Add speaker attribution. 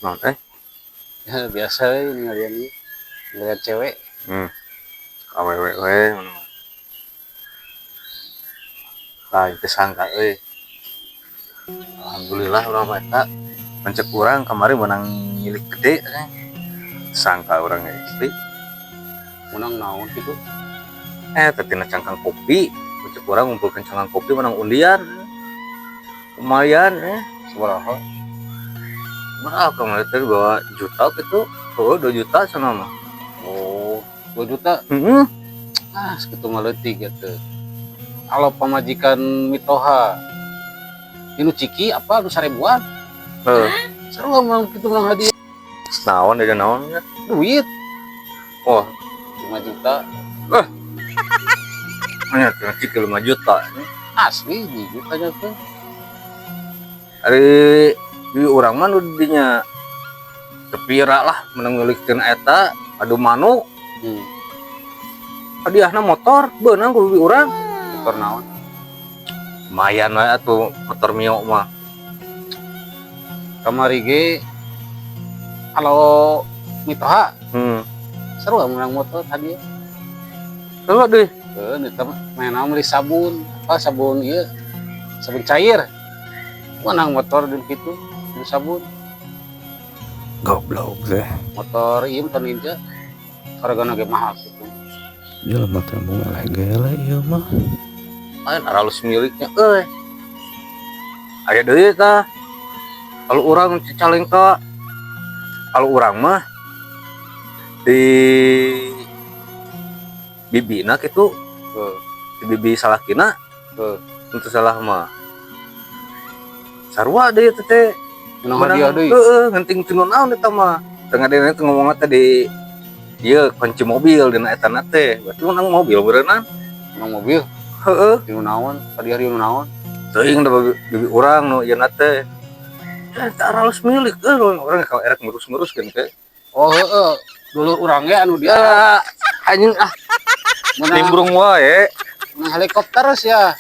Speaker 1: Naon eh?
Speaker 2: Ya, biasa we ngalian ngalian cewek.
Speaker 1: Awewe we ngono mah. Lain teu sangka euy. Alhamdulillah urang mah eta lanceuk urang kamari menang milik gede eh. Sangka urang ge istri.
Speaker 2: Menang naon gitu?
Speaker 1: Eh, teh tina cangkang kopi. Lanceuk urang ngumpulkeun cangkang kopi, menang undian. Lumayan eh.
Speaker 2: Sabaraha?
Speaker 1: Berapa kemarin teh, 2 juta gitu. Oh, 2 juta sana mah.
Speaker 2: Oh, 2 juta.
Speaker 1: Heeh.
Speaker 2: Ah, segitu mah leutik gitu. Kalau pamajikan mitoha Inu ciki apa nu 1000-an?
Speaker 1: Heuh.
Speaker 2: Seru mah kitu menang hadiah.
Speaker 1: Naon aja naon ya?
Speaker 2: Duit.
Speaker 1: Oh,
Speaker 2: 5 juta.
Speaker 1: Hanya tina ciki 5 juta.
Speaker 2: Asli jujur aja tuh.
Speaker 1: Ari di urang mah nu dinya tepira lah menang milik tina eta adu manuk. Hadiahna motor beunang ku bibi urang.
Speaker 2: Motor naon?
Speaker 1: Lumayan we atuh motor Mio mah.
Speaker 2: Kamari ge kalau mitoha seru lah menang motor hadiah.
Speaker 1: Seru deh.
Speaker 2: Heeh, eta mah main beli sabun, apa sabun ieu? Sabun cair. Menang motor di kitu, di sabun.
Speaker 3: Goblok teh.
Speaker 2: Motor ieu, motor Ninja. Hargana ge mahal gitu.
Speaker 3: Jelema teh embung eleh gele ieu mah.
Speaker 1: Lain aralus miliknya euy. Aya deui tah. Kalau urang Cicalengka, kalau urang mah di bibina gitu, di bibi salakina, untuk salah mah sarua deui teh teh.
Speaker 2: Menang hadiah deui.
Speaker 1: Heeh, ngenting tinu naon eta mah. Tengah dina teh ngomongna teh di ieu kunci mobil dina eta na teh. Berarti menang mobil beureunan.
Speaker 2: Menang mobil.
Speaker 1: Heeh.
Speaker 2: Di nu naon? Hadiah di nu naon?
Speaker 1: Teuing da bibi urang nu ieu na teh. Eh, teu aralus milik euy urang kalau erek ngurus-nguruskeun teh.
Speaker 2: Oh, heeh. Dulur urang ge anu dia
Speaker 1: Ya, anjing ah,
Speaker 2: menang
Speaker 1: nimbrung wae.
Speaker 2: Menang helikopter sih ya.